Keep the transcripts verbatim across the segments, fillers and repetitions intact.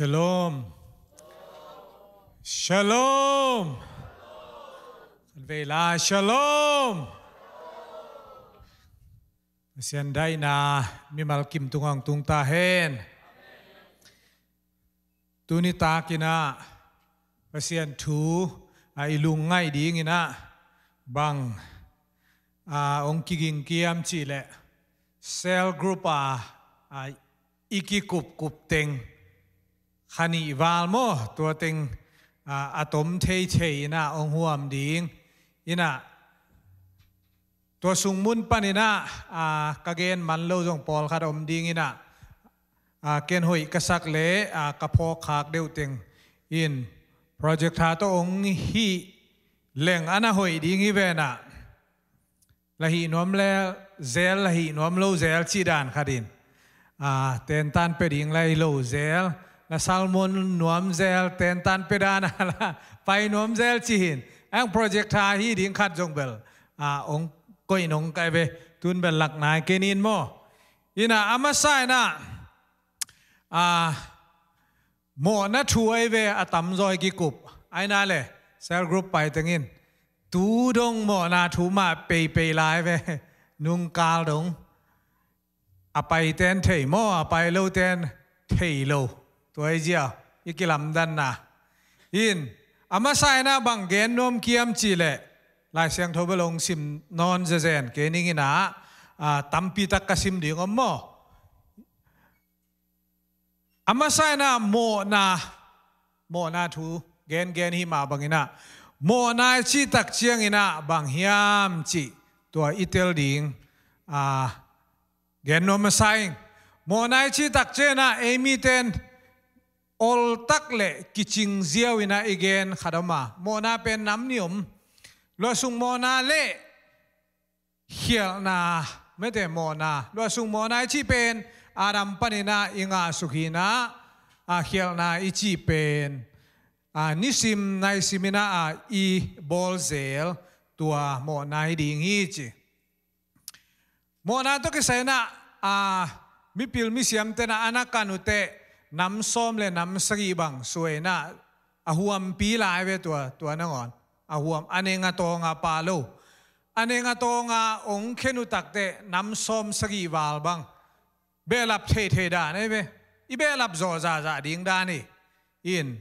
Shalom. Shalom. Khat vei la, shalom. Pasian daihna mimal kim tungah hong tung ta hen. Tuni takin ah Pasian thu a i lungngaih dingin ah bang a hong kiging kiam cih leh cell group a, a i kikupkup teng kha nih val maw, tua teng a, a tom theithei in ah hong huam ding in ah, tua sung mun panin ah a, ka gen man lo zong pawlkhat om ding in ah, a, ken hoih ka sak leh a, ka phawk khak deuh teng in projector tawh hong hih leng a na hoih ding hi ven ah. La hih nuam le zel, la hih nuam lo zel cih dan khat in, a, tentan pia ding la hi lo zel, la sermon nuam zel, tentan pia dan a la pai nuam zel cih hi in. Ang projector hih ding khat zong bel a, hong koih nong kai ve, tun bel lak nai kei ning maw. In ah a masa in ah a, mawhna thu ahi ve, a tamzaw i kikup. Ahi na leh cell group pai teng in tu dong mawhna thu mah peipei lai ve. Nungkal dong a paite'n thei maw, a pai lote'n thei lo. Tua hi zia i kilamdanna. In a masa in ah bang gen nuam kiam cih leh Lai Siangtho bel hong sim nawn zenzen kei ning in ah, a, tampi tak ka sim ding om maw. A masa in ah mawhna, mawhna thu gengen hi mah bangin ah, mawhna i cih tak ciangin ah bang hiam cih tua i tel ding a, gen nuam masa ing. Mawhna i cih tak ciangin ah ei mite'n oltak leh kicing ziau in ah i gen khat om a, mawhna pen nam nih om. Luahsuk mawhna leh khialhna, mete mawhna. Luahsuk mawhna i cih pen Adam panin ah i ngahsuk hi in ah, a, khialhna i cih pen a, nisim naisim in ah a, i bawl zel tua mawhna hi ding hi ci. Mawhna tawh kisai in ah a, mipil misiamte'n ah a na kan uh teh nam sawm leh nam sagih bang suai in ah, a huampi lai ve tua, tua nangawn. A huam, a neng a tawng a pha lo. A neng a tawng a hong khen uh tak teh nam sawm sagih val bang behlap theithei dan ahi ve. I behlap zawh zahzah ding dan hi in,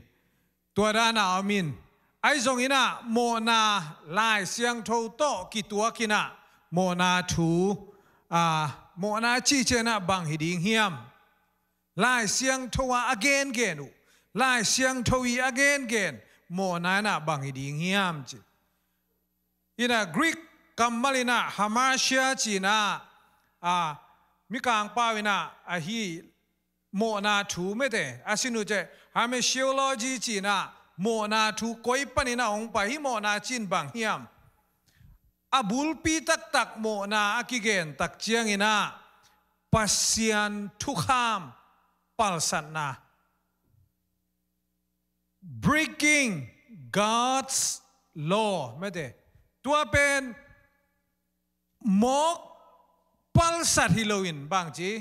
tua dan a om in. Ahi zongin ah mawhna Lai Siangtho tawh kituak in ah mawhna thu, a, mawhna cih ciangin ah bang hi ding hiam. Lai Siangtho a a gengen uh, Lai Siangtho i a gengen mawhna in ah bang hi ding hiam ci. In ah Greek kammal in ah hamartia ci in ah, a, Mikang pau in ah a hih mawhna thu mete a sin uh teh hamartiology ci in ah mawhna thu koi panin ah hong pai, hih mawhna cih bang hiam. A bulpi taktak mawhna a kigen tak ciangin ah Pasian thukham palsatna, breaking God's law mete, tua pen mawk palsat hi loin bang ci,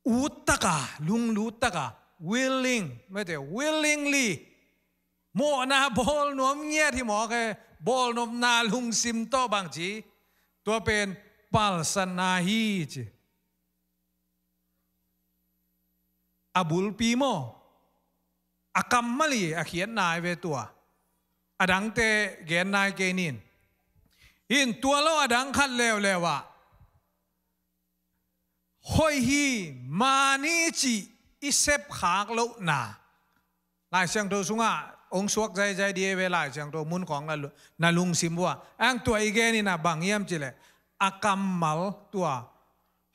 ut taka, lunglut taka, willing mete, willingly mawhna bawl nuam ngiat hi mawk e, bawlnopna lungsim tawh bang ci, tua pen palsatna hi ci. A bulpi maw, a kammal hi a khiatna hi ve tua. A dangte gen nai kei ning. In tua lo a dang khat leuleu ah hoih hi, man hi cih i sepkhak lohna. Lai Siangtho sungah hong suak zaizai dih hi ve, Lai Siangtho mun khawng na lu-, na lungsim uh ah. Ang tua i gen in ah bang hiam cih leh a kammal tua,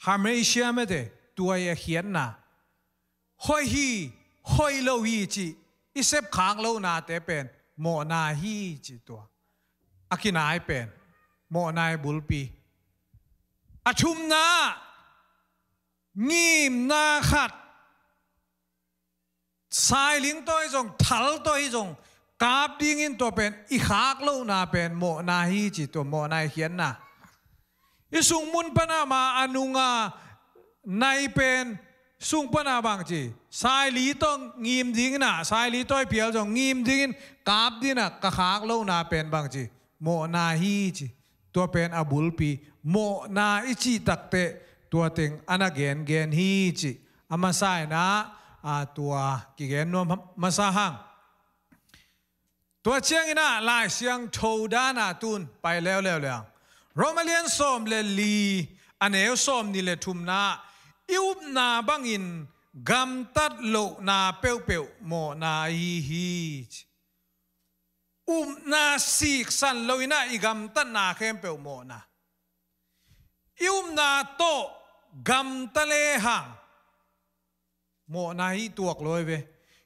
hamartia mete, tua hi a khiatna. Hoih hi, hoih lo hi cih i sepkhak lohnate pen mawhna hi ci tua. A kinai pen mawhna i bulpi. A thumna, ngimna khat. Sailing tawh hi zong, thal tawh hi zong, kap dingin tua pen i khak lohna pen mawhna hi ci tua, mawhna i khiatna. I sung mun pan a ma a nung a nai pen sung pana bangci, saili tawh ngim dingin ah, saili tawi phial zong ngim dingin kap dingin ah ka khak lohna pen bangci, mawhna hi ci. Tua pen a bulpi, mawhna i cih takteh tua teng a na gengen hi ci. A masa in ah, a, tua kigen nuam masa hang. Tua ciangin ah Lai Siangtho dan ah tun pai leuleu leng, Roma lian sawm le li, a neu sawm nih le thumna, i upna bangin gamtat lohna peuhpeuh mawhna ahi hi ci. Upna siksan lo in ah i gamtatna khempeuh mawhna. I upna tawh gamta lehang mawhna hi tuak lo hi ve.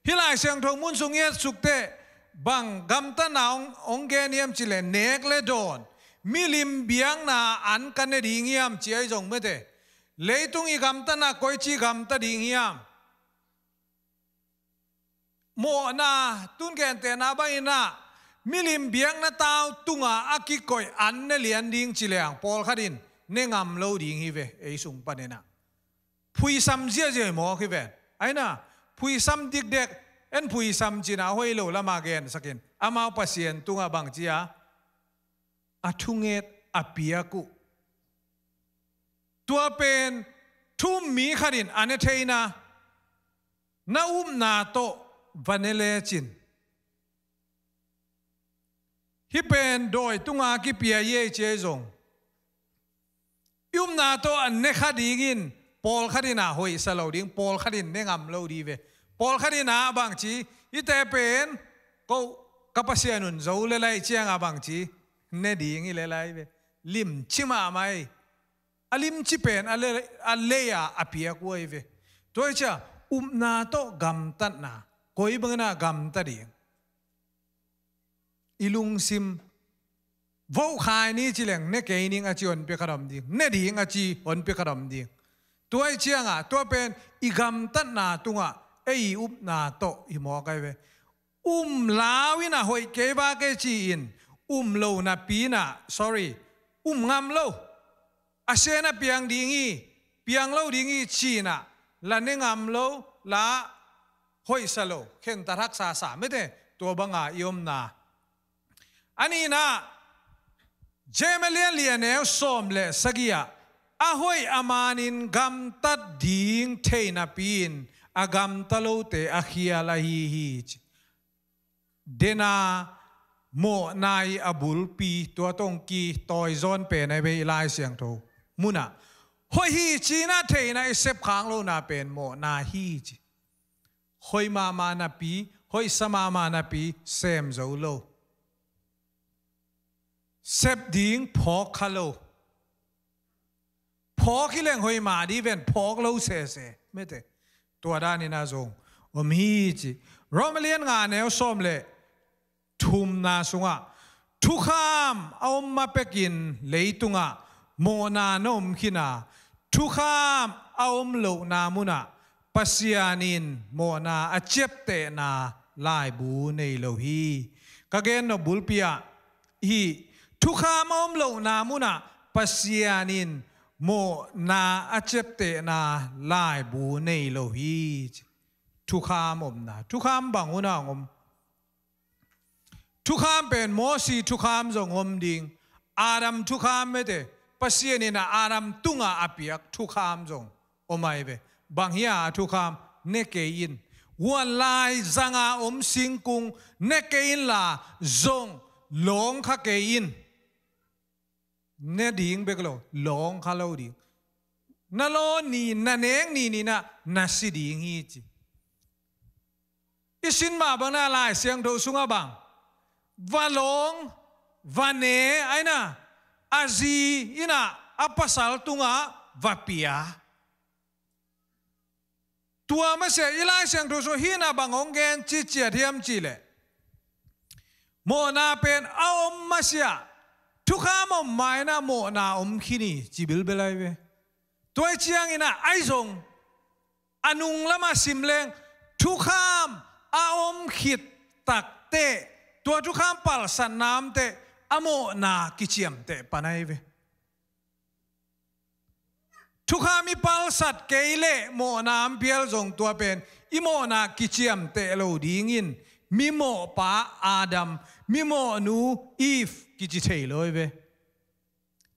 Hih Lai Siangtho mun sung i et suk teh bang gamtatna hong, hong gen hiam cih leh, nek le dawn, milim biakna an ka ne ding hiam ci ahi zong mete. Leitung i gamtatna koici gamta ding hiam? Mawhna, tun gentehna bangin ah, milim biakna tau tungah a kikoih an ne lian ding ci leng, pawlkhat in ne ngam lo ding hi ve, ei sung panin ah. Phuisam ziahziah hi mawk hi ve. Ahi na, phuisam dikdek, en phuisam ci-in ah a hoih lo lamah gensak in. Amau Pasian tungah bangci a, a thunget a piak uh. Tua pen thu-um mi khat in a ne thei-in ah, na upna tawh va ne lecin, hih pen dawi tungah kipia hi ei ci ahi zong, i upna tawh a ne kha dingin, pawlkhat in ah hoihsa lo ding, pawlkhat in ne ngam lo ding hi ve. Pawlkhat in ah bangci, hihte pen ko, ka Pasian un zo le lai ciangah bangci, ne ding hi le lai hi ve. Limci mahmah hi. A limci pen a le, a lei-a a piak uh ahi ve. Tua hi ciah, upna tawh gamtatna, koi bangin ah gamta ding? I lungsim, vohkhai ni ci leng, ne kei ning a ci honpi khat om ding, ne ding a ci honpi khat om ding. Tua hi ciangah, tua pen i gamtatna tungah ei i upna tawh hi mawk ahi ve. Um lau in ah hoih kei, va kei ci-in, um lo napi-in ah, sorry, um ngam lo. A sian a piang ding hi, piang lo ding hi ci-in ah, la ne ngam lo, la hoihsa lo, khentat haksa sa mete, tua banga i omna. A nihna, Jeremiah lian li, a neu sawm le sagih ah, a hoih a manin gamtat ding thei napi-in, a gamta lote a khial ahi hi ci. Dena, mawhna i a bulpi, tua tawh kitawi zawn pen ahi ve i Lai Siangtho munah. Hoih hi ci-in ah thei-in ah i sep khak lohna pen mawhna hi ci. Hoih mahmah napi, hoihsa mahmah napi sem zo lo. Sep ding phawk kha lo. Phawk hi leng hoih mah ding ven, phawk lo sese mete. Tua danin ah zong om hi ci. Roma lian nga, neu sawm le thumna sungah, thukham a om ma pekin leitungah mawhna na om khin a, thukham a om lohna munah Pasian in mawhna a ciaptehna laibu nei lo hi. Ka gen nop bulpi ah, hih thukham a om lohna munah Pasian in mawhna a ciaptehna laibu nei lo hi. Thukham omna, thukham bang hun ah hong om? Thukham pen Mosi thukham zong om ding, Adam thukham mete, Pasian in ah Adam tungah a piak thukham zong om ahi ve. Bang hi a thukham? Ne kei in. Huan lai zanga om singkung ne kei inla, zong lawng kha kei in. Ne ding bek lo, lawng kha lo ding. Na law ni, na nek ni ni-in ah na si ding hi ci. I sin mah bang na, Lai Siangtho sungah bang, va lawng, va ne, ahi na, a zi in ah a pasal tungah va pia. Tua masiah i Lai Siangtho sung hih na bang hong gen ciciat hiam cih leh, mawhna pen a om masiah, thukham om ma-in ah mawhna om khin hi ci bilbel ahi ve. Tua hi ciangin ah ahi zong, a nung lamah sim leng, thukham a om khit takteh, tua thukham palsatna omteh a mawhna kiciamteh pan ahi ve. Thukham i palsat kei leh mawhna om phial zong tua pen i mawhna kiciamteh lo dingin mimawhpa Adam, mimawhnu Eve kici thei lo hi ve.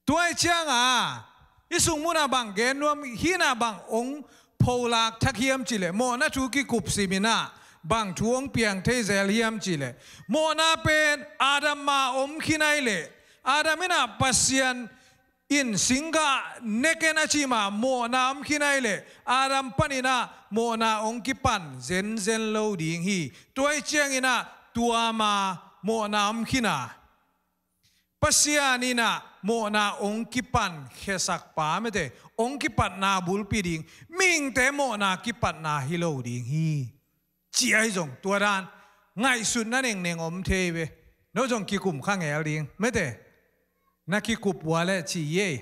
Tua hi cianga i sung munah bang gen nuam, hinah bang ong pholak thak hiam cih leh, mawhna thu kikup siminah bang thu ong piang thei zel hiam cih leh, mawhna pen Adam ma om khin ai leh, Adam inah Pasian in singgah ne ken a cih ma mawhna om khin ai leh, Adam paninah mawhna ong kipan zenzen lo ding hi. Tua hi cianginah tua ma mawhna om khin a, Pasian inah mawhna ong kipan khiasakpa mete, ong kipatna bulpi ding, mihingte mawhna kipatna hi lo ding hi, ci ahi zong tua dan ngaihsutna nengneng om thei ve. No zong kikum kha ngel ding mete, na kikup ua leh ci ei,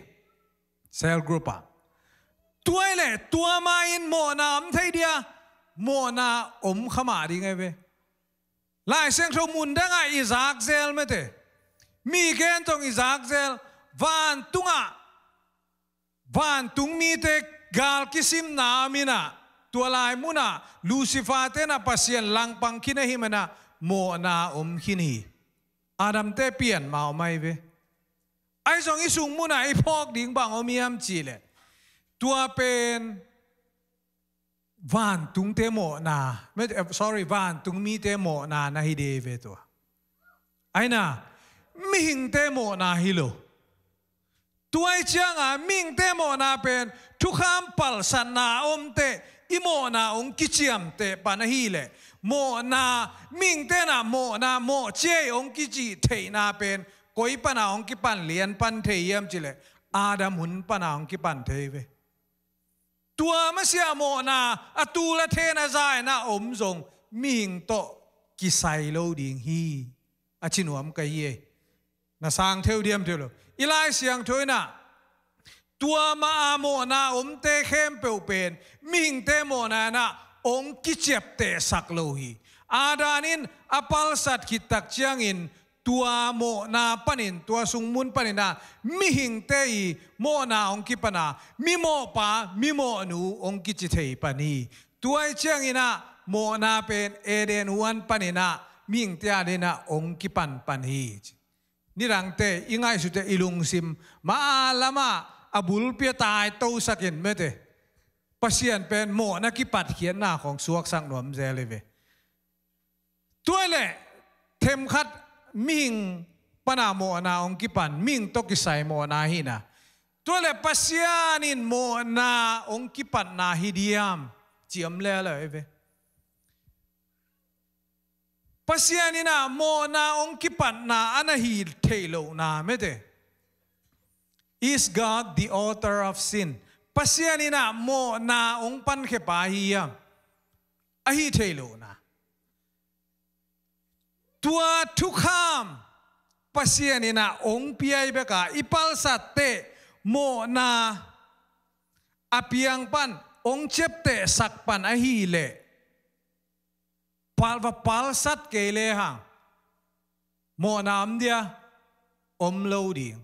cell group ah. Tua hi leh tua ma-in mawhna om thei dia, mawhna om kha mah ding ahi ve. Lai Siangtho mun dangah i zak zel mete, mi gen tawh i zak zel, vantungah vantung mite gal kisimna om inah, tua lai munah Lucifer tenah Pasian langpang khin ahi manah mawhna om khin hi. Adamte pian ma om ahi ve. Ahi zong i sung munah i phawk ding bang om hiam cih leh, tua pen vantungte mawhna, sorry, vantung mite mawhna na hi dei ve tua. Aina, mihingte mawhna hi lo. Tua hi cianga mihingte mawhna pen thukham palsatna omte i mawhna ong kiciamteh pan ahileh, mawhna, mihingte na mawhna mawh ciai ong kicih theihna pen koi pana ong kipan lian pan thei hiam cileh, Adam hun pana ong kipan thei ve. Tua masiah mawhna a tul a then a zaina om zong mihing tawh kisai lo ding hi, a ci nuam ka hi ei. Na sang theu diam theu lo. I Lai Siangtho inah tua ma a mawhna omte khempeuh pen mihingte mawhna inah ong kiciaptehsak lo hi. Adam in a palsat khit tak ciangin tua mawhna panin, tua sungmun paninah mihingte i mawhna ong kipana, mimawhpa mimawhnu ong kici thei pan hi. Tua hi cianginah mawhna pen Eden huan paninah mihingte adinah ong kipan pan hi. Nidangte i ngaihsute i lungsim ma a lama a bulpi a taitosakin mete, Pasian pen mawhna kipatkhiatna khong suaksak nuam zel hi ve. Tua hileh themkhat mihing pana mawhna ong kipan, mihing tawh kisai mawhna hina. Tua hileh Pasian in mawhna ong kipatna hi diam ci om lel hi ve. Pasian inah mawhna ong kipatna a na hi theih lohna mete. Is God the author of sin? Pasian inah mawhna ong pankhiapa hi hiam? A hi theih lohna. Tua thukham Pasian inah ong piai beka i palsatteh mawhna a piang pan ong ciaptehsak pan ahileh, pal va palsat kei lehang mawhna om dia? Om lo ding.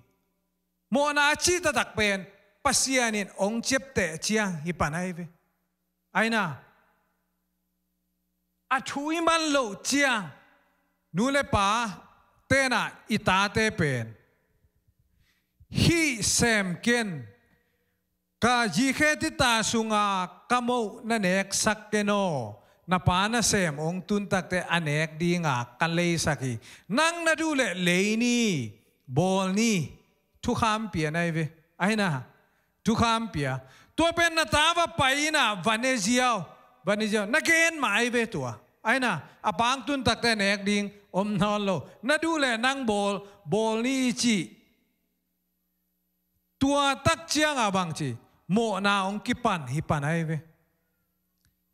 Mawhna a cih taktak pen Pasian in ong ciapteh ciang hi pan ahi ve. Aina, a thu i man loh ciang nu le pa tenah i tate pen, hih sem ken, ka zikhe tita sunga ka moh na neksak ken aw, na pa nasem ong tun takteh a nek dinga ka leisak hi. Nang na duh leh lei ni, bawl ni. Thukham pia na hi ve. Aina, thukham pia. Tua pen na ta va pai inah va ne ziau, va ne ziau. Na gen mah ahi ve tua. Aina, a pa ong tun takteh nek ding om nawn lo. Na duh leh nang bawl, bawl ni i cih. Tua tak cianga bang ci, mawhna ong kipan hi pan ahi ve.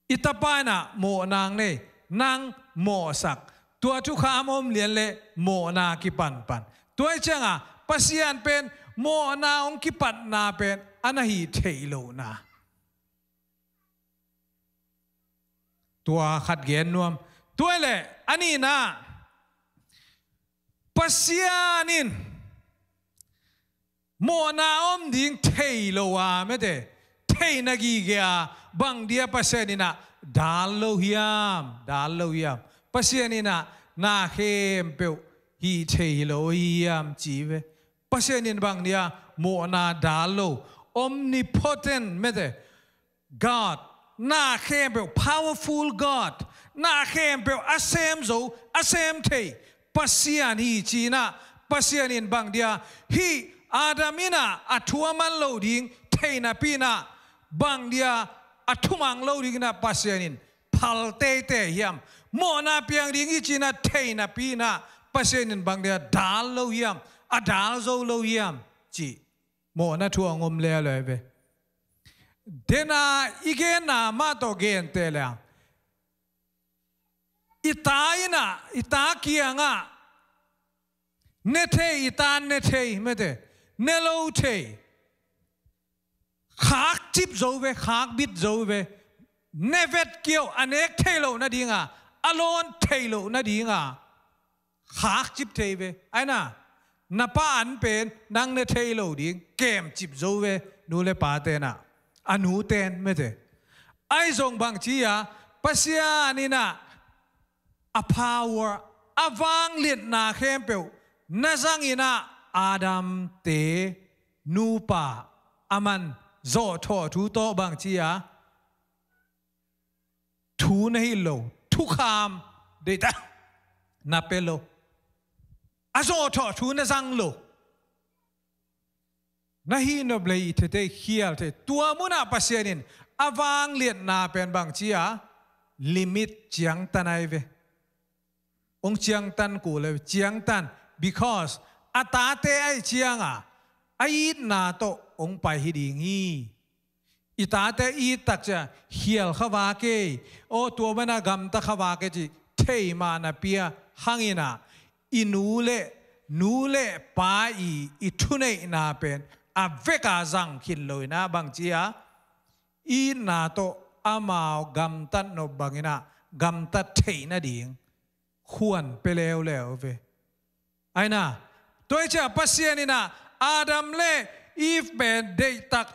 I tapa inah mawhna ong nei, nang mawhsak. Tua thukham om lian leh mawhna kipan pan. Tua hi cianga Pasian pen mawhna ong kipatna pen a na hi theih lohna. Tua khat gen nuam. Tua hileh a nihna, Pasian in mawhna om ding thei lo a mete, thei na gige a, bang dia Pasian in ah dal lo hiam, dal lo hiam? Pasian in ah na khempeuh hih thei hi lo hiam ci ve. Pasian in bang dia mawhna dal lo, omnipotent mete God, na khempeuh, powerful God, na khempeuh a sem zo, a sem thei Pasian hi ci-in ah, Pasian in bang dia hih Adam in ah a thu a man lo ding thei napi-in ah, bang dia a thumang lo dingin ah Pasian in phal teitei hiam? Mawhna piang ding hi ci-in ah thei napi-in ah Pasian in bang dia dal lo hiam, a dal zo lo hiam cih mawhna thu a ngom leuleu ve. Dena i genna mah tawh gente leh, i ta in ah, i ta kiangah ne thei, i ta ne thei mete, ne lo thei, khakcip zo ve, khakbit zo ve. Ne vet kiau, a nek thei loh nadinga, a lawn thei loh nadinga khakcip thei ve. Aina, na pa an pen nang ne thei lo ding kemcip zo ve, nu le pa ten ah, a nu ten mete. Ahi zong bang ci a, Pasian in ah a power, a vangliatna khempeuh na zangin ah Adam te nupa a man zawhthawh thu tawh bang ci a, thu na hilh lo, thukham deihtak na pia lo. A zawhthawh thu na zang lo. Na hih nop le i thei thei, khial thei. Tua munah Pasian in a vangliatna pen bang ci a, limit, ciangtan ahi ve. Hong ciangtan kul ahi ve, ciangtan. Because a tate ahih cianga a itna tawh hong pai hi ding hi. I tate it tak ciang khial kha vak e, aw, tua mana gamta kha vak e cih thei mah na pia hangin ah, i nu le, nu le pa i, i thuneihna pen a veka zang khin lo in ah bang ci a, itna tawh amau gamtat nop bangin ah gamtat theih nading khuan pia leuleu ve. Aina, tua hi ciah Pasian in ah Adam le Eve pen deihtak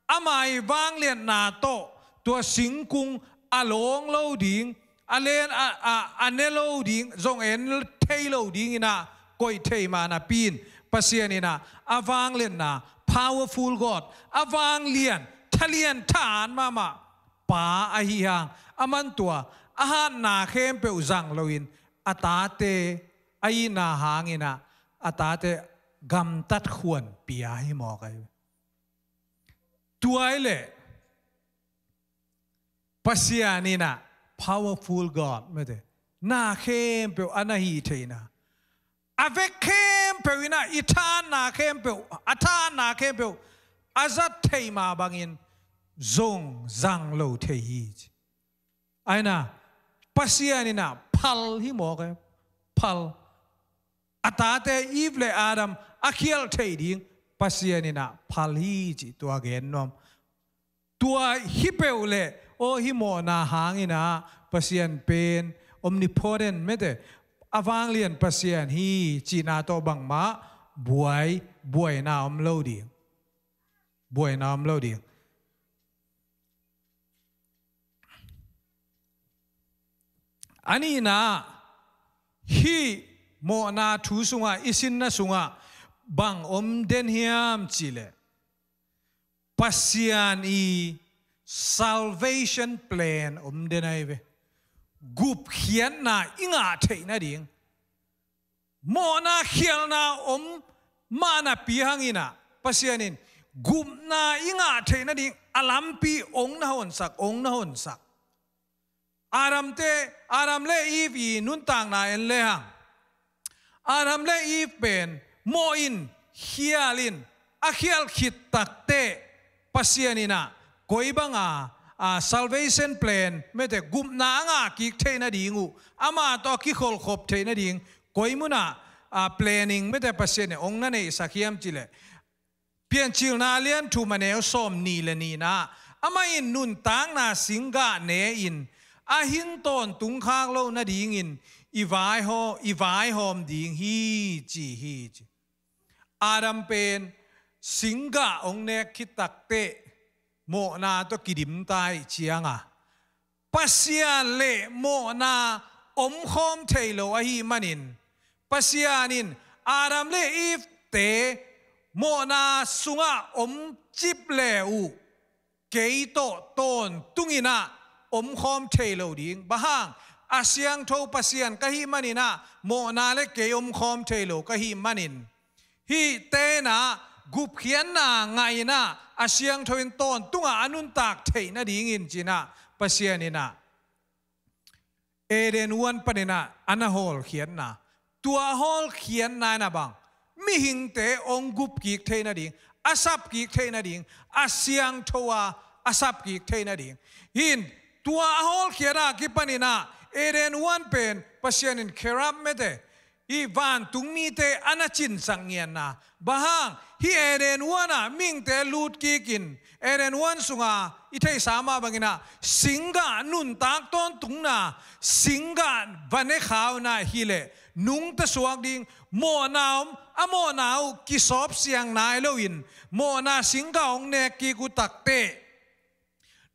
ama i vangliatna tawh tua singkung a lawng lo ding, a len a, a, a ne lo ding, zong en thei lo dingin ah koih thei mah napi-in, Pasian in ah a vangliatna, powerful God, a vanglian, thalian than mahmah Pa ahi hang, a man tua a hatna khempeuh zang loin, a tate a itna hangin ah a tate gamtat khuan pia hi mawk ahi. Tua hi leh Pasian in ah powerful God mete, na khempeuh a na hih theihna, a vek khempeuh in ah i thanna khempeuh, a thanna khempeuh a zat theih mah bangin zong zang lo thei hi ci. Aina, Pasian in ah phal hi mawk e, phal. A tate Eve le Adam a khialh theih ding Pasian in ah phal hi cih tua gen nuam. Tua hi peuh leh, aw, hih mawhna hangin ah Pasian pen omnipotent mete, a vanglian Pasian hi cihna tawh bangmah buai, buaina om lo ding. Buaina om lo ding. A nihna, hih mawhna thu sungah, i sinna sungah bang om den hiam cih leh, Pasian i salvation plan om den ahi ve. Gupkhiatna i ngah theih nading, mawhna khialhna om mah napi hangin ah Pasian in gupna i ngah theih nading a lampi hong na honsak, hong na honsak. Adam te, Adam le Eve i nuntakna en lehang, Adam le Eve pen mawh in, khial in, a khialh khit takteh Pasian in ah koi banga, a, salvation plan mete, gupna a ngah kik theih nading uh, amah tawh a kikholhkhop theih nading koi munah, a, planning mete Pasian in hong na neihsak hiam cih leh, Piancilna a lian thum a neu sawm nih le nihna, amah in nuntakna singgah ne-in a hin tawntung khak loh nadingin i vaihawm, i vaihawm ding hi ci hi ci. Adam pen singgah hong nek khit takteh mawhna tawh kidim ta ih cianga, Pasian le mawhna omkhawm thei lo ahih manin, Pasian in Adam le Eve-te mawhna sungah om cip le uh, kei tawh tawntung inah omkhawm thei lo ding. Bang hang? A siangtho Pasian ka hih maninah mawhna le kei omkhawm thei lo ka hih manin, hih tenah gupkhiatna ngah inah a siangtho in tawntungah a nuntak theih nadingin cinah Pasian inah Eden huan paninah a na hawlkhiatna, tua hawlkhiatna inah bang? Mihingte hong gupkik theih nading, a sapkik theih nading, a siangtho a a sapkik theih nading. Hin, tua a hawlkhiat a kipaninah Eden huan pen Pasian in cherub mete, hih vantung mite a na cinsak ngianna. Bang hang? Hih Eden huanah mihingte lutkikin Eden huan sunga i theihsa mah banginah singgah nuntak tawntungna, singgah va ne khauna hileh nungta suak ding, mawhna om, a mawhna uh kisawp siang nai loin mawhna singgah hong nek kik uh takteh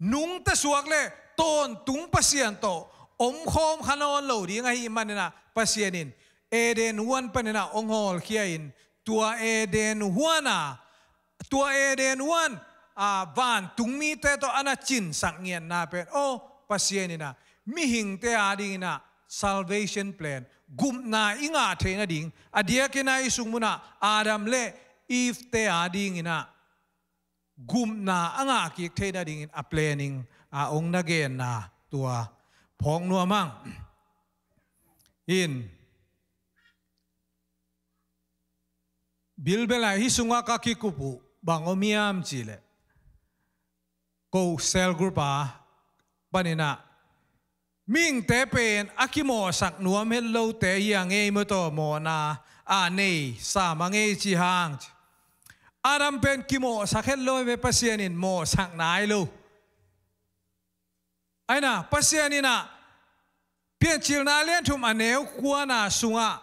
nungta suak le tawntung Pasian tawh omkhawm kha nawn lo ding ahih maninah Pasian in Eden huan paninah hong hawlkhia in tua Eden huana, tua Eden huan a vantung mite tawh a na cinsak ngianna pen, aw, Pasian inah mihingte a dinginah salvation plan, gupna i ngah theih nading, a diakinah i sungmunah Adam le Eve-te a dinginah gupna a ngahkik theih nadingin a planning a hong na genna tua phawk nuam ang. In, Bilbel ah hih sungah ka kikup uh bang om hiam cihleh, ko cell group a paninah mihingte pen a kimawhsak nuam het lote hi a ngei maw, tawh mawhna a nei sam a ngei ci hang ci. Adam pen kimawhsak het lo ve, Pasian in mawhsak nai lo. Aina, Pasian inah Piancilna a lianthum a neu kuana sungah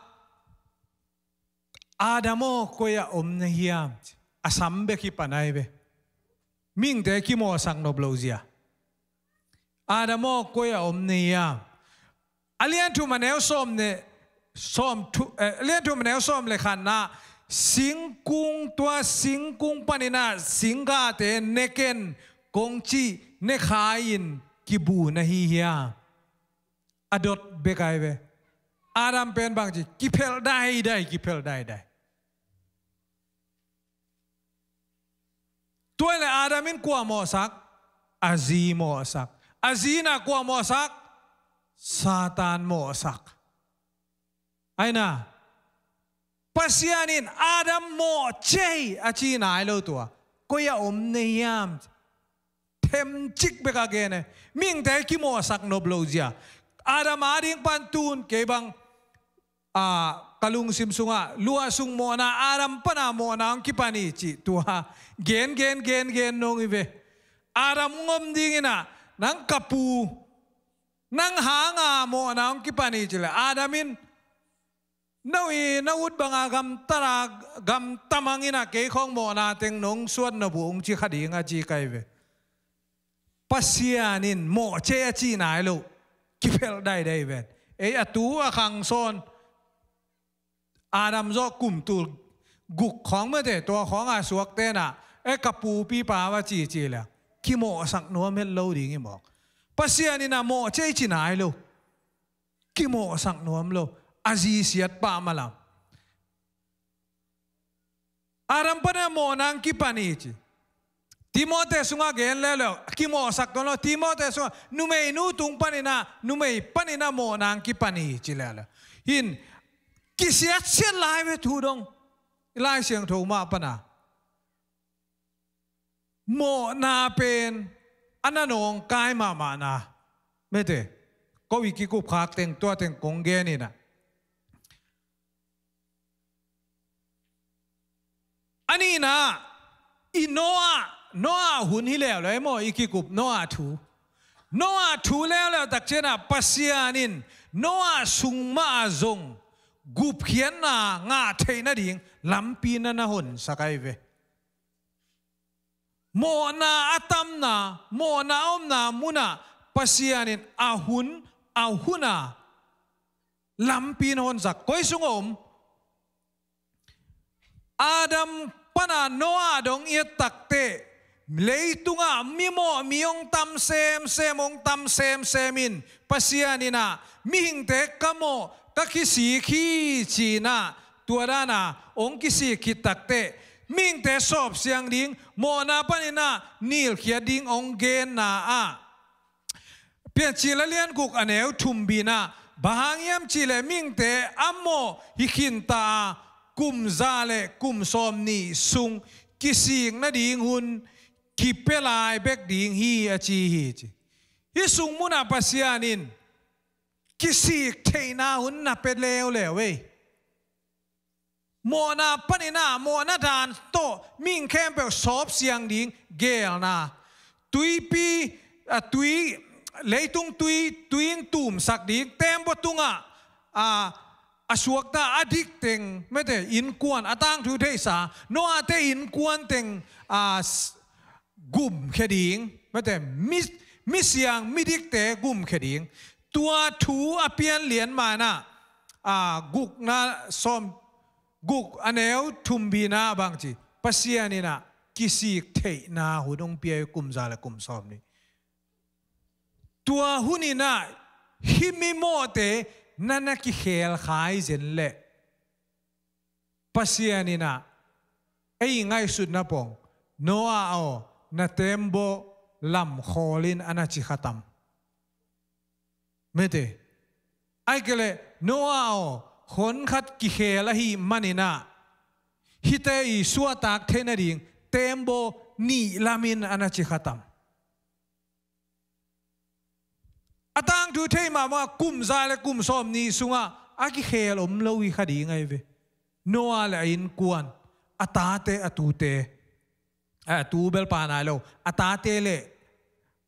Adam aw, koi-ah om na hiam? A sam bek hi pan ai ve. Mihingte kimawhsak nop lo zia. Adam aw, koi-ah om na hiam? A lianthum a neu sawm ne, sawm thu, eh, a lianthum a neu sawm le khatna, singkung, tua singkung paninah singgahte ne ken kong cih ne khai-in kibu na hi hiam? A dot bek ai ve. Adam pen bangci kiphelh daidai, kiphelh daidai. Tua le Adam in kua mawhsak? A zi mawhsak. A zi inah kua mawhsak? Satan mawhsak. Aina, Pasian in Adam mawh cei a ci nai lo tua. Koi-ah om na hiam? Themcik bek a gen e. Mihingte kimawhsak nop lo zia. Adam a ding pan tun kei bang, a, ka lungsim sungah luah sung mawhna, Adam pana mawhna hong kipan hi cih tua gen, gen, gen, gen nong hi ve. Adam hong om dinginah nang ka pu, nang hanga mawhna hong kipan hi cileh Adam in, no i na ut banga gamtara, gamtamang inah kei khawng mawhna teng nong suat nop uh hong ci kha ding a ci kai ve. Pasian in mawh cei a ci nai lo. Kiphelh daidai ven. Ei a tu a khang sawn Adam zawh kum tul guk khawng mete, tua khawng a suak tenah, e, ka pupipa va ci ci le kimawhsak nuam het lo ding hi mawk. Pasian inah mawh cei ci nai lo. Kimawhsak nuam lo. A zi siat pah malam. Adam pana mawhna hong kipan hi ci. Timote sungah gen leuleu, kimawhsak tuan lo. Timote sungah numeinu tung paninah, numei paninah mawhna hong kipan hi ci leuleu. Hin, kisiatsiat lai ve thu dong. I Lai Siangtho mah pana mawhna pen a na nawngkai mahmahna. Mete, ko i kikup khak teng tua teng kong gen inah. A nihna, i Noah, Noah hun hi leuleu e maw, i kikup Noah thu. Noah thu leuleu takcianah Pasian in Noah sung mah a zong gupkhiatna ngah theih nading lampi na na honsak ai ve. Mawhna a tamna, mawhna a omna munah Pasian in a hun, a huna lampi in honsak. Koi sung a om? Adam pana Noah dong i et takteh, leitungah mimawh mi hong tam semsem, hong tam semsem in, Pasian in ah, mihingte ka mawh, ka kisik hi ci-in ah, tua dan a hong kisik khit takteh, mihingte sawpsiang ding, mawhna panin ah nilkhiat ding hong genna ah, Piancil a lian guk a neu thum bina, bang hang hiam cih leh mihingte a mawh hi khinta a, kum za le kum sawmnih sung kisik nading hun kipia lai bek ding hi, a ci hi, ci. Hih sung munah Pasian in kisik theihna hun na pia leuleu ei. Mawhna panin ah, mawhna dan tawh mihing khempeuh sawpsiang ding geelna. Tuipi, a, tui, leitung tui, tui in tumsak ding, tembaw tungah, a, a suakta a dik teng, mete, innkuan, a tangthu theihsa, Noah-te innkuan teng, a, s-, gumkhia ding, mete, mi, misiang, midikte gumkhia ding. Tua thu a pian lian mah in ah, a, gukna sawm, guk a neu thum bina bang ci, Pasian in ah kisik theihna hun hong pia hi, kum za le kum sawmnih. Tua hun in ah hih mimawhte na na kikhel kha hi zen leh, Pasian in ah ei ngaihsutna pong, Noah aw, na tembaw lamkhawl in, a na ci kha tam? Mete. Ahih kei leh, Noah aw, hon khat kikhel ahih manin ah, hihte i suahtak theih nading tembaw nih lam in, a na ci kha tam? A tangthu thei mahmah, kum za le kum sawmnih sungah a kikhel om lo hi kha ding ahi ve. Noah le a innkuan, a tate, a tute, a, a tu bel pa nai lo, a tate le,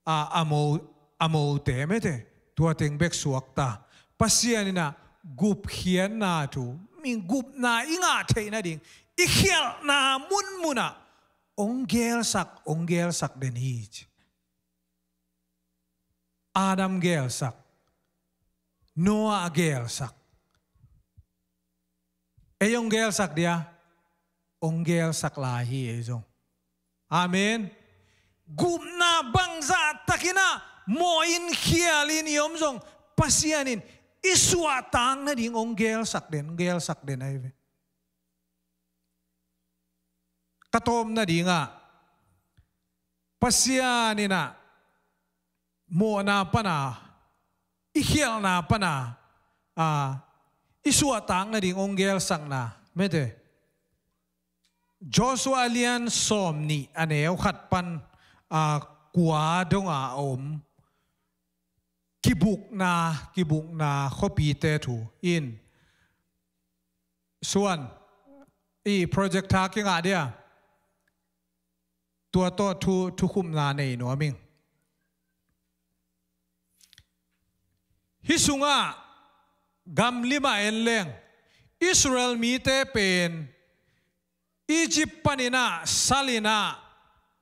a, a mo, a mote, mete, tua teng bek suakta. Pasian in ah gupkhiatna thu, mi gupna i ngah theih nading, i khialhna munmunah hong geelsak, hong geelsak den hi, ci. Adam geelsak, Noah geelsak. Ei hong geelsak dia? Hong geelsak lai hi, ei zong. Amen. Gupna bangzah takin ah mawh in, khial in i om zong, Pasian in i suahtak nading hong geelsak den, hong geelsak den ahi ve. Ka tawpna dingah, Pasian in ah mawhna pana, i khialhna pana, a, i suahtak nading hong geelsakna, mete. Joshua lian sawmnih a neu khat pan, a, kua donga a om kibukna, kibukna khuapite thu in, Suan, i projector kingah dia, tua tawh thu, thukhupna nei nuam ing. Hih sungah gamlim ah en leng, Israel mite pen Egypt panin ah, sal in ah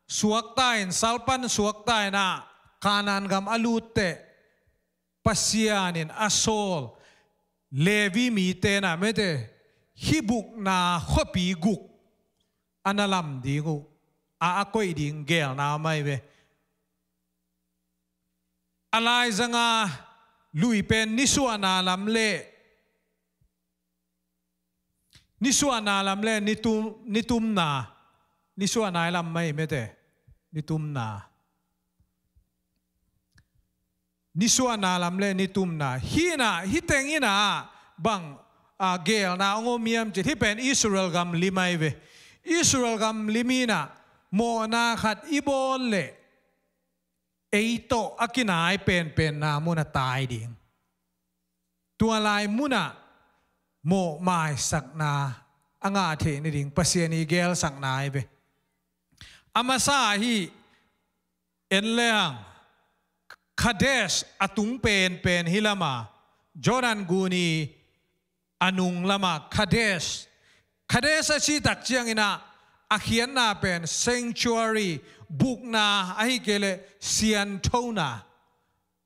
suakta in, sal pan suakta in ah, Kanaan gam a lut teh, Pasian in a sawl Levi mite in ah, mete, hih bukna khuapi guk a na lam ding uh, a, a koih ding geelna mah hi ve. A laizanga lui pen nisuahna lam le, nisuahna lam le nitum, nitumna, nisuahna lam mah hi, mete, nitumna. Nisuahna lam le nitumna. Hih in ah, hih teng in ah bang, a, geelna hong om hiam cih leh, hih pen Israel gam lim ahi ve. Israel gam lim in ah mawhna khat i bawl leh, ei tawh a kinai penpenna mun a tai ding. Tua lai munah mawhmaisakna a ngah theih nading Pasian i geelsakna ahi ve. A masa ahi, en lehang, Kadesh a tung penpen hih lama, Jordan gun i a nung lama Kadesh. Kadesh a cih tak ciangin ah, a khiatna pen sanctuary, bukna, ahih kei leh sianthona.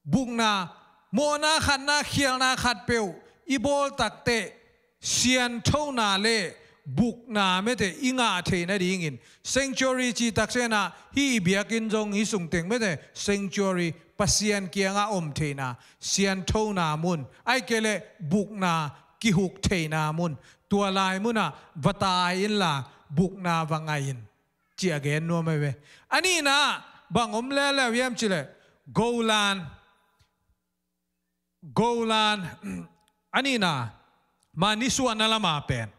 Bukna, mawhna khatna, khialhna khatpeuh i bawl takteh sianthona le bukna mete i ngah theih nadingin, sanctuary cih takcianginah hih i biakinn zong hih sungteng mete sanctuary, Pasian kiangah om theihna, sianthona mun, ahih kei leh bukna kihuk theihna mun, tua lai munah va tai inla bukna va ngah in, ci a gen nuam ahi ve. A nihna bang om leuleu hiam cih leh Golan, Golan, a nihna, ma nisuahna lama pen.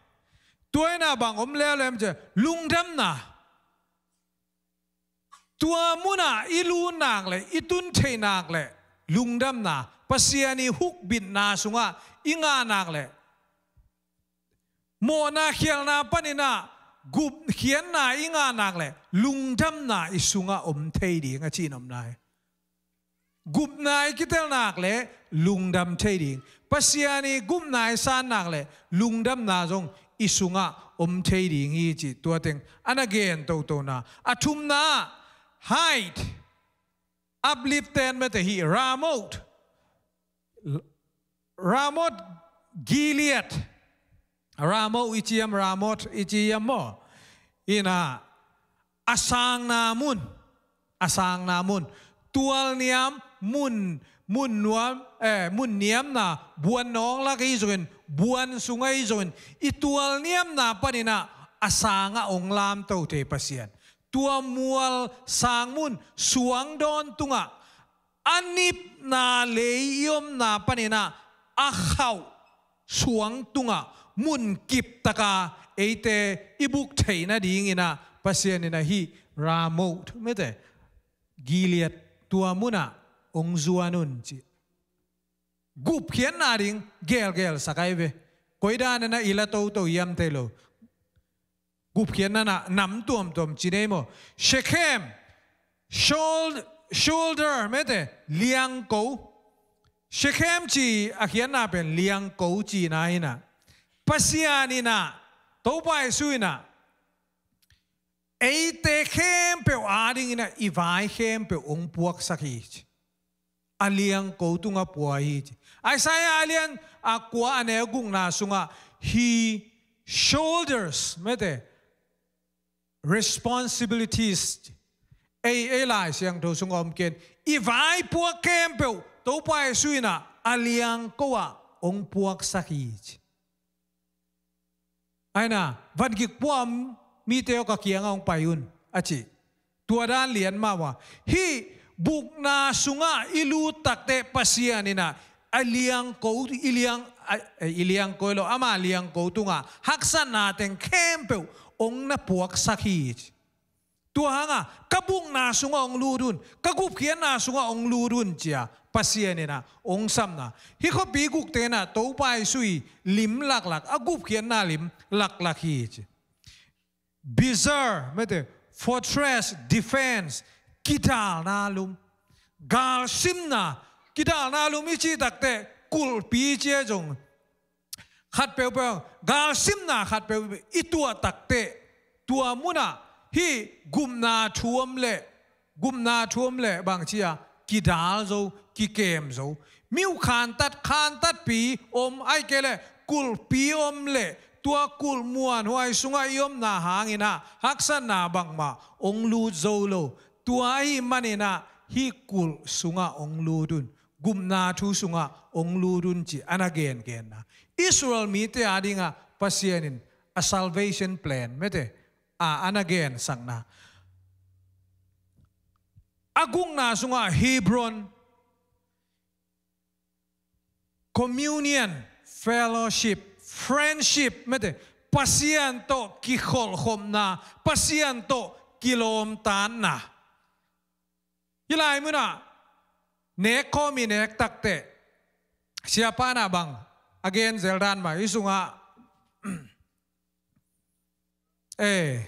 Tua inah bang om leuleu hiam cih leh lungdamna. Tua munah i lut nak leh, i tun theih nak leh lungdamna, Pasian i hukbitna sungah i ngah nak leh, mawhna khialhna paninah gupkhiatna i ngah nak leh lungdamna i sungah om thei ding a cih nopna hi. Gupna i kitel nak leh lungdam thei ding. Pasian i gupna i san nak leh lungdamna zong i sungah om thei ding hi cih tua teng a na gen totona. A thumna, hide, uplift ten mete hi, Ramoth. Ramoth Gilead. Ramoth i ci hiam, Ramoth i ci hiam maw? Inah a sangna mun, a sangna mun, tualniam mun, mun nuam, eh, mun niamna buan nawng lak ahi zongin, buan sung ahi zongin, i tualniamna paninah a sangah hong lamto thei Pasian. Tua mual sang mun suang dawn tungah, a nipna lei i omna paninah a khauh suang tungah mun kiptaka eite i buk theih nadinginah Pasian inah hih Ramoth mete, Gilead, tua munah hong zuan un ci. Gupkhiatna ding gelgelsak ahi ve. Koidan inah i la toto hiam thei lo. Gupkhiatna na nam tuamtuam ci nei maw? Shekhem, shou-, shoulder mete, liangko. Shekhem ci a khiatna pen liangko cihna inah, Pasian inah, Topa Jesu inah eite khempeuh adinginah i vai khempeuh hong puaksak hi ci. A liangko tungah pua hi ci. Isaiah a lian a kua a neu gukna sungah, he shoulders mete responsibilities. Ei, ei Lai Siangtho sungah om ken, i vaipuak khempeuh Topa Jesu inah a liangko ah hong puaksak hi ci. Aina, van gik pua mite aw ka kiangah hong pai un, a ci. Tua dan lian mah uh a, hih bukna sungah i lut takteh Pasian inah a liangko, i liang, a, i liangko hi lo, ama liangko tungah haksatna teng khempeuh hong na puaksak hi. Tua hangah ka bukna sungah hong lut un, ka gupkhiatna sungah hong lut un ci-a Pasian inah hong sapna. Hih khuapi gukte inah Topa Jesu i lim laklak, a gupkhiatna lim laklak hi ci. Bezer, mete, fortress, defense, kidalna lum. Galsimna, kidalna lum i cih takteh kulhpi ci-a zong khat peuhpeuh, galsimna khat peuh i tuah takteh, tua munah hih gupna thu om leh, gupna thu om leh bang ci-a kidal zo, kikem zo. Mi uh khantat, khantatpi om, ahih kei leh kulhpi om leh, tua kulh muanhuai sungah i omna hanginah haksatna bangmah hong lut zo lo. Tua ahih maninah hih kulh sungah hong lut un, gupna thu sungah hong lut un ci a na gengenna. Israel mite adingah Pasian in a salvation plan, mete, a, a na gensakna. A gukna sungah Hebron, communion, fellowship, friendship, mete, Pasian tawh kikholhkhopna, Pasian tawh kilawmtatna. Hih lai munah nek khawm i nek takteh, siapa inah bang a gen zel dan mah, hih sungah, eh,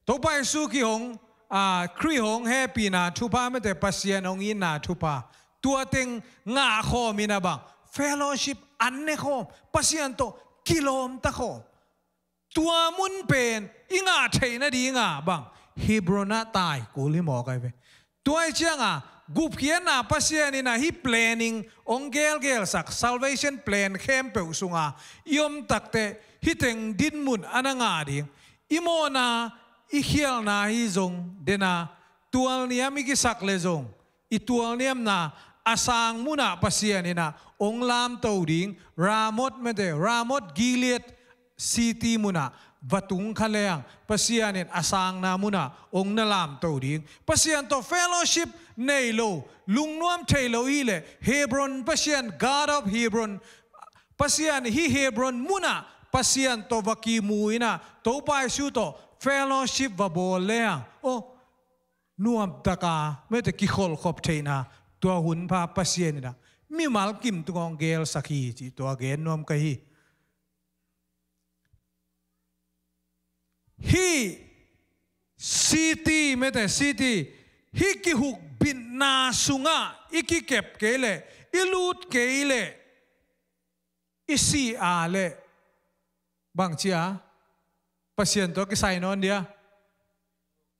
Topa Jesu kihong, ah, Khrih hong hehpihna thupha, mete, Pasian hong itna thupha, tua teng ngah khawm inah bang, fellowship, an ne khawm, Pasian tawh kilawmta khawm. Tua mun pen i ngah theih nadinga bang, Hebron ah tai kul hi mawk ahi ve. Tua hi cianga gupkhiatna Pasian in ah hih planning hong gelgelsak, salvation plan khempeuh sunga i om takteh hih teng dinmun a na ngah ding. I mawhna, i khialhna hi zong dena tualniam i kisak le zong i tualniamna a sang munah Pasian in ah hong lamto ding. Ramot mete, Ramot Gilead city munah va tung kha leng Pasian in a sangna munah hong na lamto ding. Pasian tawh fellowship nei lo, lungnuam thei lo i hih leh Hebron Pasian, God of Hebron, Pasian hih Hebron munah Pasian tawh va kimu in ah Topa Jesu tawh fellowship va bawl leng, oh, nuamtaka mete kikholhkhop theihna tua hunpha Pasian in ah mimal kim tungah hong gelsak hi cih tua gen nuam ka hi. Hih city mete, city, hih kihukbitna sungah i kikep kei leh, i lut kei leh, i sih a leh bangci a, Pasian tawh kisai nawn dia?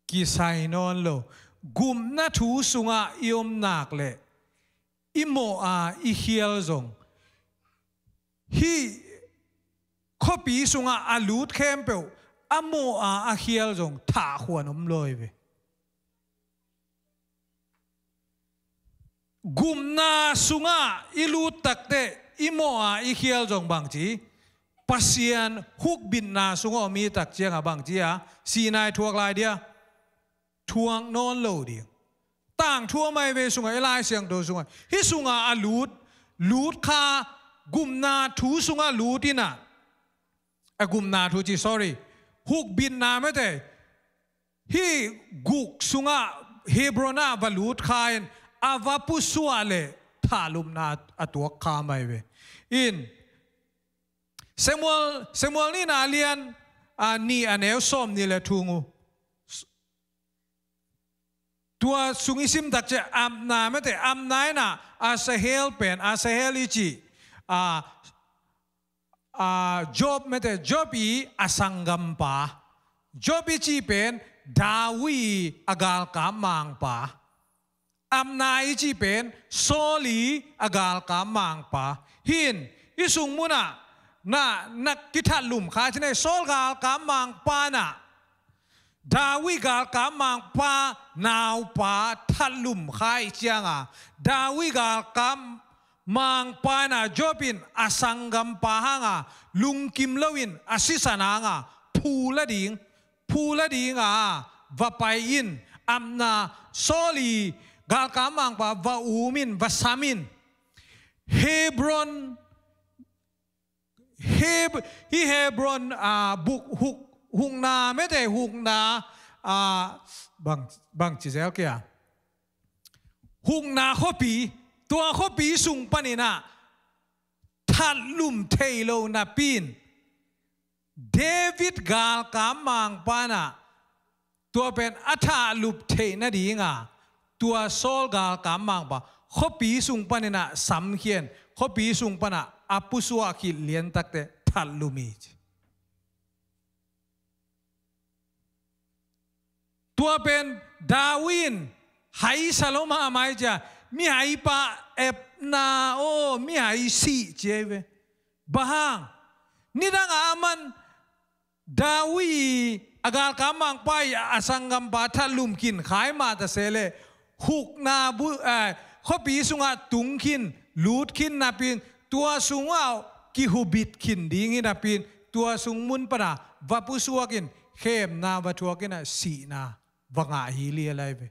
Kisai nawn lo. Gupna thu sungah i om nak leh i mawh a i khial zong, hih khuapi sungah a lut khempeuh a mawh a a khial zong thahkhuan om lo hi ve. Gupna sungah i lut takteh i mawh a i khial zong bangci, Pasian hukbitna sungah om i tak ciangah bangci a, Sinai thuak lai dia? Thuak nawn lo ding. Tangthu a mai ve sungah, i Lai Siangtho sungah, hih sungah a lut, lut kha, gupna thu sungah lut in ah, a gupna thu ci, sorry, hukbitna mete, hih guk sungah Hebron ah va lut kha in a va pusuah leh thahlupna a tuak kha mai ve. In Samuel, Samuel nihna a lian, a, nih a neu sawm nih le thum uh. Tua sung i sim tak ciang Abna mete, Abna in ah Asahel pen, Asahel i cih, a, a, Joab mete, Joab i a sanggampa. Joab i cih pen David i a galkap mangpa. Abna i cih pen Saul i a galkap mangpa. Hih in i sung munah na, na kithahlum kha cih nei, Saul galkap mangpa in ah David galkap mangpa naupa thatlum kha i cianga, David galkap mangpa in ah Joab in a sanggampa hanga lungkim loin a sisan hanga phu la ding, phu la dinga va pai in, Abna, Saul i galkap mangpa va um in, va sam in. Hebron, Heb-, hih Hebron, a, buk, huk, hukna mete, hukna, a, bang, bangci zel kei a, hukna khuapi, tua khuapi sung panin ah thatlum thei lo napi in, David galkap mangpa in ah tua pen a thahlup theih nadinga, tua Saul galkap mangpa khuapi sung panin ah samkhia in, khuapi sung panah a pusuah khit liantakte thatlum hi ci. Tua pen David in haisa lo mahmah hi cia, mihaipa Abna aw, mihai sih ci hi ve. Bang hang? Nidangah aman David i a galkap mangpa i a sanggampa thatlum khin kha mah ta se leh, hukna bu, eh, khuapi sungah tung khin, lut khin napi in, tua sungah kihubit khin ding hi napi in, tua sung mun panah va pusuak in, khemna va thuak in ah sihna va ngah hi lialai ve.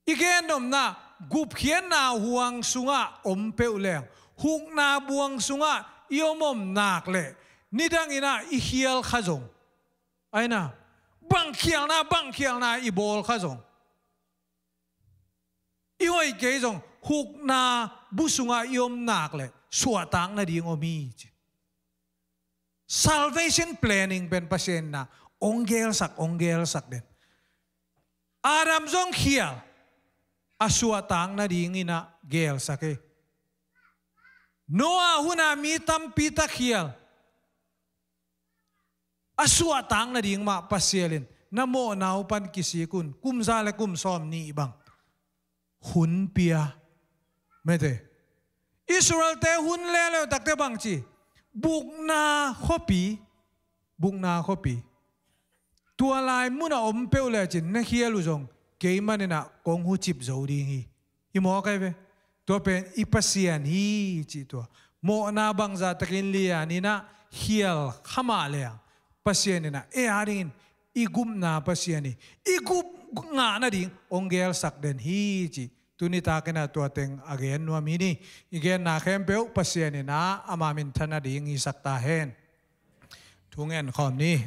I gen nopna, gupkhiatna huang sungah om peuh leng, hukna buang sungah i om om nak leh, nidangin ah i khial kha zong, aina, bang khialna, bang khialna i bawl kha zong, i hoih kei zong, hukna bu sungah i om nak leh suahtak nading om hi ci. Salvation planning pen Pasian in ah ong gelsak, ong gelsak den. Adam zong khial, a suahtak nadingin ah gelsak hi. Noah hun ah mi tampi tak khial, a suahtak nading mah Pasian in na mawhna uh pan kisik un, kum za le kum sawm nih bang hun pia. Mete, Israelte hun leleu takte bang ci, bukna khuapi, bukna khuapi, tua lai munah om peuh lecin na khial uh zong kei maninah kong hucip zo ding hi. I mawk ai ve. Tua pen i Pasian hi cih tua. Mawhna bangzah takin lianinah khial khamah leng Pasian inah ei a dingin i gupna Pasian hi. I gup ngah nading hong gelsak den hi cih tuni takinah tua teng a gen nuam hi ni. I genna khempeuh Pasian inah ama minthan nading hisak ta hen. Thu ngen khawm ni.